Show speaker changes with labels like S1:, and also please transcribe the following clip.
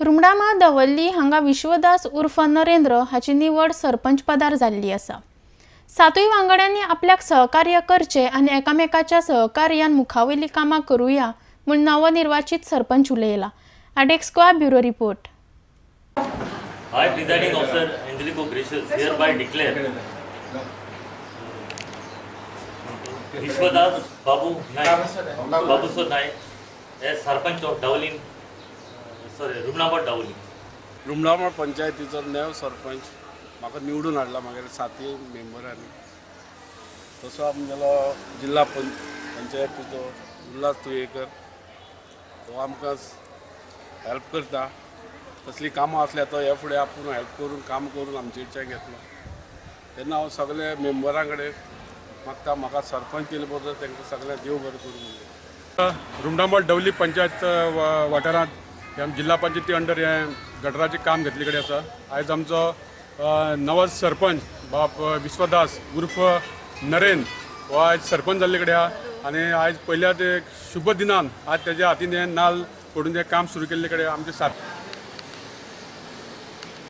S1: रुमडामळ दवर्ली हांगा विश्वदास उर्फ नरेंद्र हाची निवड सरपंच पदार जाल्ली आसा. सातूय वांगड्यांनी आपल्याक सहकार्य करचे आनी एकामेकाच्या सहकार्यान मुखावयली कामां करुया म्हूण नवनिर्वाचित sarpanch उलयला. आडेक्स Goa bureau report.
S2: I, presiding officer Angelico Gracious, hereby declare Vishwadas Babu Naik, Babusar Naik as Sarpanch of Davolin, sorry, Rumnamad Davolin.
S3: Rumnamad पंचायतीचो नव सरपंच म्हाका निवडून हाडला मागीर सातय मेंबरांनी. तसो आमगेलो जिल्हा पंचायतीचो उल्हास तुयेकर तो आमकां हेल्प करता. तसलीं कामां आसल्यार तो ह्या फुडें आपूण हेल्प करून काम करून आमचें घेतलो. तेन्ना हांव सगल्या मेंबरां कडेन मागता म्हाका सरपंच केले बरोबर तांकां सगळ्यांक देव बरें करूं म्हणून.
S4: रुमडामळ दवली पंचायत वाठारांत जिल्हा पंचायती अंडर हें गटराचें काम घेतले कडेन आसा. आयज आमचो नवो सरपंच बाब विश्वदास उर्फ नरेंद्र हो आयज सरपंच जाल्ले कडेन आहा आनी आयज पयल्याच एक शुभ दिनान आज तेज्या हातीन हें नाल फोडून हें काम सुरू केल्ले कडेन आमचे सात